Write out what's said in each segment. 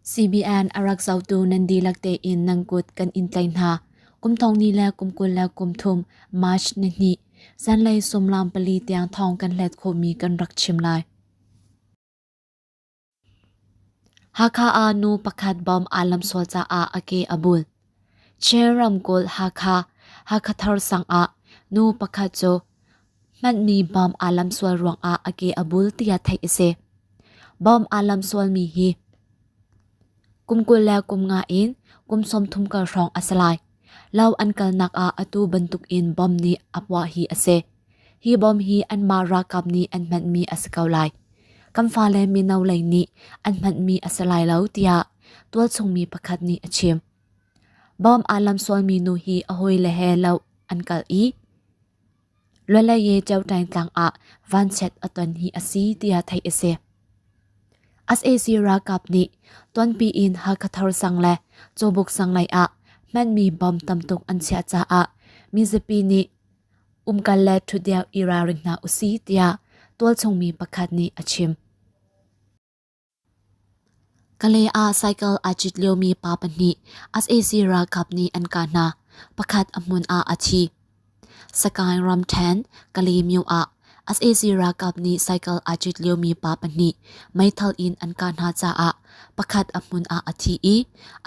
CBN a rak zohtu nan dihlak tein nan kut kan in tlaih hna. Kum thong ni le kum 23 March nihnih zanlei sumlam 4 tiang thawng kan hlet khawhmi kan rak chim lai. Hakha ah nu pakhat bom aa lamsual caah a ke a bul. Chin ramkulh Hakha, Hakhathar sang ah nu pakhat cu hmanhmi bom aa lamsual ruangah a ke a bul tiah theih a si. Bom aa lamsualmi hi kum 25 in kum 30 kar hrawng a si lai. Lo an kalnak ah atu bantukin bom nih a puah hi a si. Hi bom hi anmah ralkap nih an hmanhmi a si ko lai. Kan fale mino lei nih an hmanhmi a si lai lo tiah tualchung mi pakhat nih a chim. Bom aa lamsualmi nu hi a hawile he lo an kal i Lualei Ceuṭaing tlang ah vanchiat a ton hi a si tiah theih a si. Sac ralkap nih tuanpi in Hakha sang le Cawbuk sang lei ah hmanmi bom tamtuk an chiah caah mizapi nih umkal le ṭhutdeuh i ralring hna usih tiah tualchung mi pakhat nih a chim. Kalay ah cycle aa cit liomi pa pahnih sac ralkap nih an kah hna. Pakhat a hmun ah a thi. Sagaing ramṭhen Kalay-myo ah sac ralkap nih cycle aa cit liomi pa pahnih meithal in an kah hna caah pakhat a hmun ah a thi i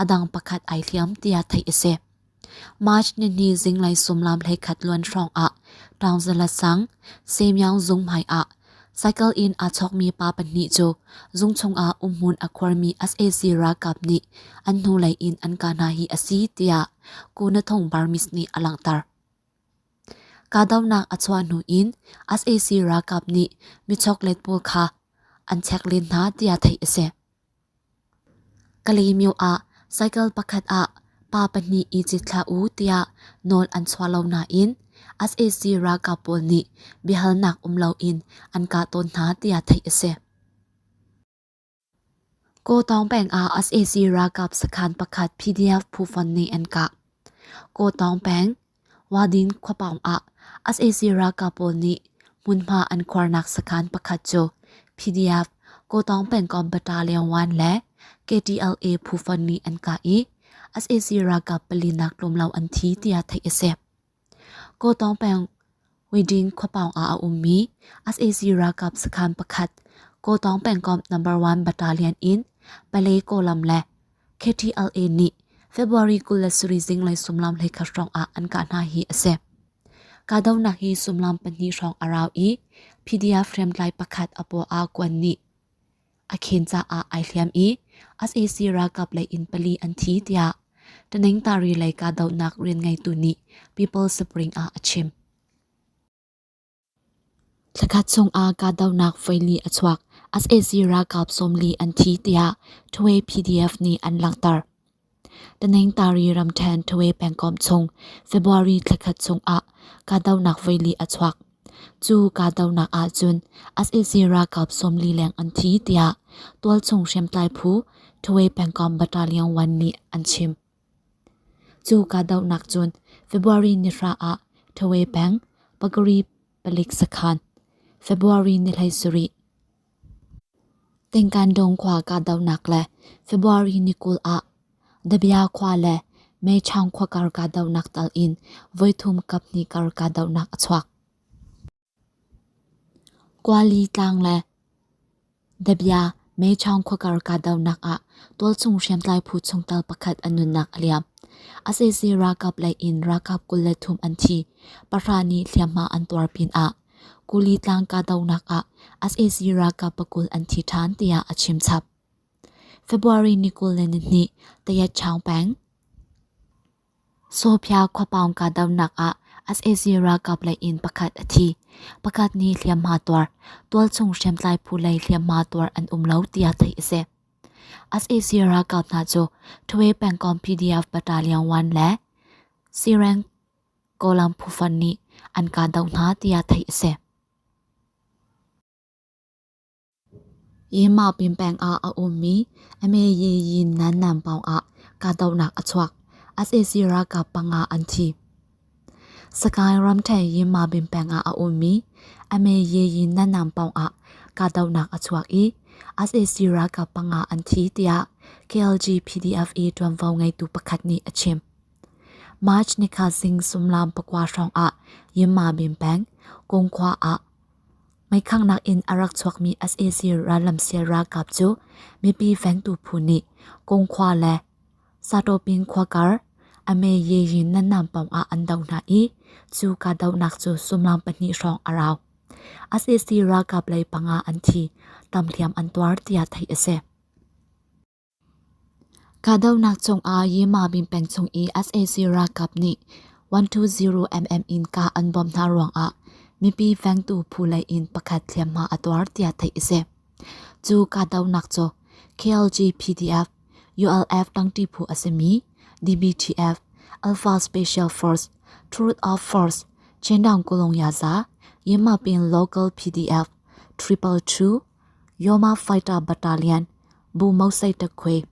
a dang pakhat ai hliam tiah theih a si. March nihnih zinglei sumlam 11 luan hrawng ah Taungzala sang Semyang zung hmai ah cycle in aa chawkmi pa pahnih cu zung chungah umhmun a khuarmi sac ralkap nih an hnulei in an kah hna hi a si tiah Kunathong Burmese nih a langhter. Kahdohnak a chuah hnu in sac ralkap nih michoklet pawl kha an chek len hna tiah theih a si. Kalaymyo ah cycle pakhat ah pa pahnih i cit hlah u tiah nawl an chuah lo nain sac ralkap pawl nih biahalnak um loin an kah tawn hna tiah theih a si. Kawtaung peng ah sac ralkap sakhan pakhat PDF phu fonh nih an kah. Kawtaung peng, Wadin khuapaung ah sac ralkap pawl nih hmunhma an khuarnak sakhan pakhat cu PDF Kawtaung pengkomh Battalion 1 le KTLA phu fonh nih an kah i sac ralkap palinak tlawmlo an thi tiah theih a si. Kawtaung peng Widin khuapaung ah a ummi sac ralkap sakhan pakhat Kawtaung pengkomh No. 1 Battalion in Pale Kawlam le KTLA nih February 27 zinglei sumlam 11 hrawng ah an kah hna hi a si. Kahdohnak hi sumlam pahnih hrawng a rau i PDF hriamtlai pakhat a paw ah kuan nih a khen caah ai hliam i sac ralkap lei in pali an thi tiah Taningtari lei kahdohnak rian ngeitu nih People Spring ah a chim. Thlakhat chungah kahdohnak voili a chuak. Sac ralkap 40 an thi tiah Htwe PDF nih an langhter. Taningtari ramṭhen Htwe pengkomh chung February thlakhat chungah kahdohnak voili a chuak. Cu kahdohnak ahcun sac ralkap 40 leng an thi tiah tualchung hriamtlai phu Htwe pengkomh Battalion 1 nih an chim. Cu kahdohnak cun February nihra ah Htwe peng Pagari palik sakhan February ni 17 Tingkandong khua kahdohnak le February ni 20 ah Dabia khua le Meichaung khua kar kahdohnak tal in voithum kaphnih kar kahdohnak a chuak. Kuali tlang le Dabia Meichaung khua kar kahdohnak ah tualchung hriamtlai phu chungtel pakhat a nunnak a liam. Sac ralkap lei in ralkap 23 an thi, pahra nih hliamhma an tuar pinah Kuli tlang kahdohnak ah sac ralkap pakul an thi ṭhan tiah a chim chap. February ni 22 Tayatchaung peng Sawphia khuapaung kahdohnak ah sac ralkap lei in pakhat a thi. Pakhat nih hliamhma tuar, tualchung hriamtlai phu lei hliamhma tuar an um lo tiah theih a si. Sac ralkap hna cu Htwe pengkomh PDF Battalion 1 le Sireng Kawlam phu fonh nih an kahdoh hna tiah theih a si. Yinmapin peng ah a ummi Ameyeyin Nannan pawng ah kahdohnak a chuak. Sac ralkap panga an thi. Sagaing ramṭhen Yinmapin peng ah a ummi Ameyeyin Nannan pawng ah kahdohnak a chuak i sac ralkap panga an thi tiah KLG PDF i ṭuanvo ngeitu pakhat nih a chim. March nikhat zing sumlam pakua hrawng ah Yinmabin peng, Kungkhua ah meikhanghnak in a rak chuakmi sac rallamsial ralkap cu mipi vengtu phu nih Kungkhua le Satawpin khuakar Ame Yeyin Nannam pawng ah an doh hna i cu kahdohnak cu sumlam pahnih hrawng a rau. Sac ralkap lei panga an thi, tamhliam an tuar tiah theih a si. Kahdohnak cungah Yimabin peng chung i sac ralkap nih 120mm in kah an bawmh hna ruangah mipi vengtu phu lei in pakhat hliamhma a tuar tiah theih a si. Cu kahdohnak cu KLG PDF, ULF tangṭi phu a simi DBTF, Alpha Special Force, Truth of Force, Chindaung Kulung Yaza, Yimapin Local PDF, Triple Two, Yoma Fighter Battalion, Bu Mosei Takhwe,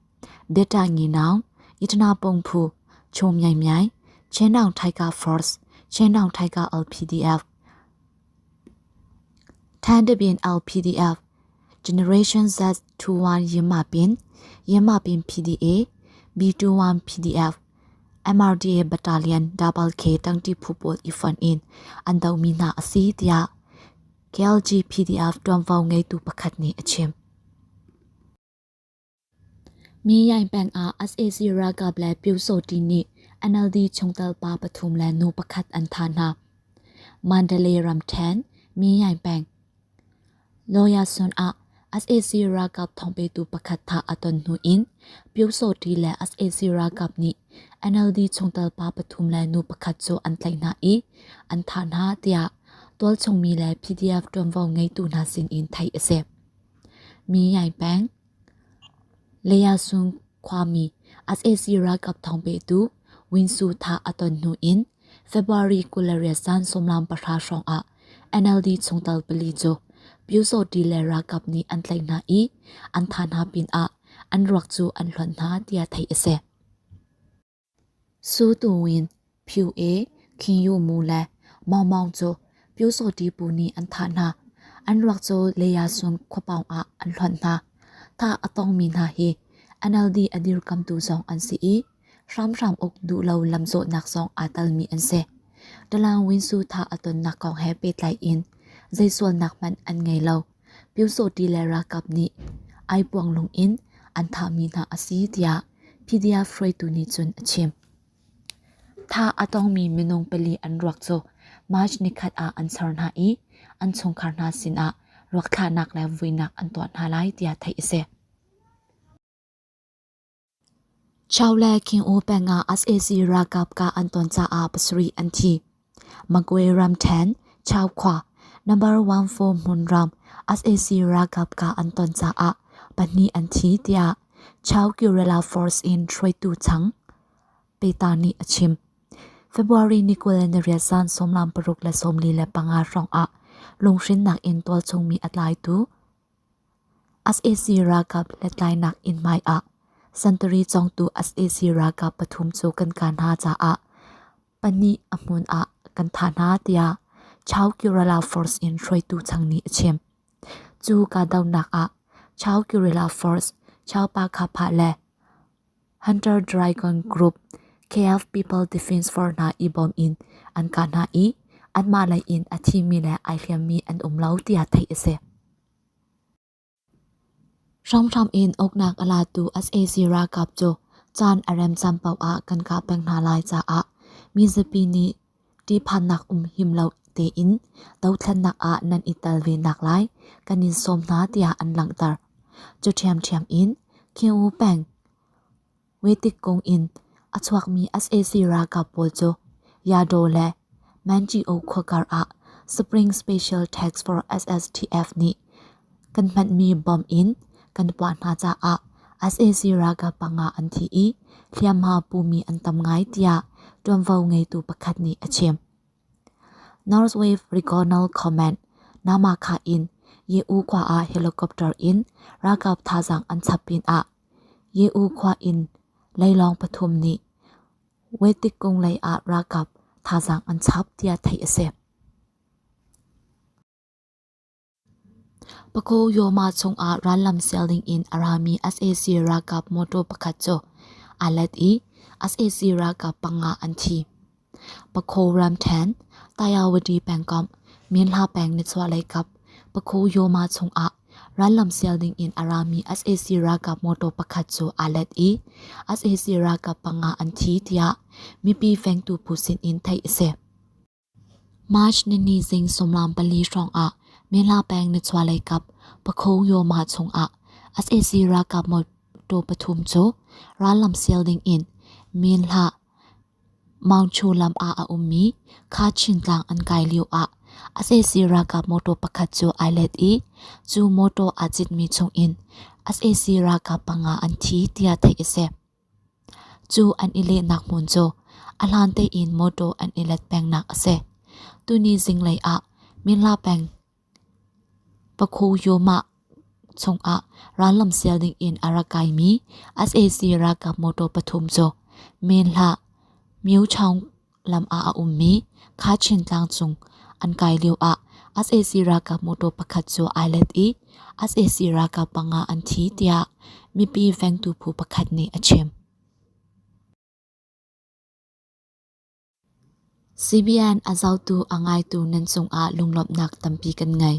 Beta Nginau, Yitna Pongphu, Cho Myai Myai, Chindaung Tiger Force, Chindaung Tiger LPDF, Thandabin LPDF, Generation Z 21 Yimapin, Yimapin PDA, B21 PDF, MRDA Battalion Double K tangṭi phu pawl i fonh in an dohmi hna a si tiah KLG PDF ṭuanvo ngeitu pakhat nih a chim. Myaing peng ah sac ralkap le Pyusawhti nih NLD chungtel pa pathum le nu pakhat an thah hna. Mandalay ramṭhen, Myaing peng, Lawyasun ah sac ralkap thawngpetu pakhat thah a ton hnu in Pyusawhti le sac ralkap nih NLD chungtel pa pathum le nu pakhat cu an tlaih hna i an thah hna tiah tualchung mi le PDF ṭuanvo ngeitu hna sinin theih a si. Myaing peng, Leyasun khuami sac ralkap thawngpetu Win Su thah a ton hnu in February 28 zan 18 hrawng ah NLD chungtel pali cu Pyusawhti le ralkap nih an tlaih hna i an thah hna pinah an ruak cu an hlonh hna tiah theih a si. Su Tu Win, Phyu E, Khin Yu Mu le Maung Maung cu Pyusawhti phu nih an thah hna. An ruak cu Leyasun khuapawng ah an hlonh hna. Thah a tongmi hna hi NLD a dirkamtu zong an si i hramhram uk duhlo lamzawhnak zong aa telmi an si. Dalang Win Su thah a tonnak kong he pehtlai in zei sualnak hmanh an ngei lo. Pyusawhti le ralkap nih aipuanglung in an thahmi hna a si tiah PDF hruaitu nih cun a chim. Thah a tongmi minung pali an ruak cu March nikhat ah an char hna i an chungkhar hna sinah ruak thlahnak le vuinak an tuah hna lai tiah theih a si. Chau le King U peng ah sac ralkap kah an ton caah pasarih an thi. Magwe ramṭhen, Chau khua, number 14 hmunram sac ralkap kah an ton caah pahnih an thi tiah Chau Guerrilla Force in hruaitu chang Peta nih a chim. February ni 28 zan 16:45 hrawng ah lunghrinnak in tualchungmi a tlaitu Sac ralkap hlathlainak inn hmai ah santari cawngtu sac ralkap pathum cu kan kah hna caah pahnih a hmun ah kan thah hna tiah Chau Guerrilla Force in hruaitu chang nih a chim. Cu kahdohnak ah Chau Guerrilla Force, Chau Pakhapha le Hunter Dragon Group, KF People Defense Force hna i bawm in an kah hna i anmah lei in a thimi le ai hliammi an um lo tiah theih a si. Hramhram in uknak a latu sac ralkap cu caan a remcaan paoh ah kan kah peng hna lai caah mizapi nih ṭihphannak um him lo tein dothlennak ah nan i tel ve naklai kan in sawm hna tiah an langhter. Cu ṭhiamṭhiam in Khin U peng Wetik kung in a chuakmi sac ralkap pawl cu Yadaw le Manjio khuakar ah Spring Special Task Force SSTF nih kan hmanmi bomb in kan puah hna caah sac ralkap panga an thi i hliamhma pumi an tam ngai tiah ṭuanvo ngeitu pakhat nih a chim. North Wave Regional Command Namakha in Ye-U khua ah helicopter in ralkap thazaang an chap pinah Ye-U khua in leilawng pathum nih Wetik kung lei ah ralkap thazaang an chap tiah theih a si. Paku Yoma chungah rallam sial dingin a rami sac ralkap mawtaw pakhat cu aa let i sac ralkap panga an thi. Pakho ramṭhen, Tayawadi pengkomh, Minhla peng nichuahlei kap Pakho Yoma chungah rallam sial dingin a rami sac ralkap mawtaw pakhat cu aa let i sac ralkap panga an thi tiah mipi vengtu phu sinin theih a si. March nini zing 14 hrawngah Minhla peng nichuahlei kap Pakho Yoma chungah sac ralkap mawtaw pathum cu rallam sial dingin Minhla Maungchu lam ah a ummi Kachin tlang an kai lioah sac ralkap mawtaw pakhat cu ai let i cu mawtaw aa citmi chungin sac ralkap panga an thi tiah theih a si. Cu an i lehnak hmun cu a hlan tein mawtaw an i let pengnak a si. Tuni zinglei ah Minla peng Pakhu Yoma chungah rallam sial dingin a rak kaimi sac ralkap mawtaw pathum cu Minhla Myochaung lam ah a ummi Kachin tlangcung an kai lioah sac ralkap mawtaw pakhat cu ai let i sac ralkap panga an thi tiah mipi vengtu phu pakhat nih a chim. CBN a zohtu a ngaitu nan cungah lunglawmhnak tampi kan ngei.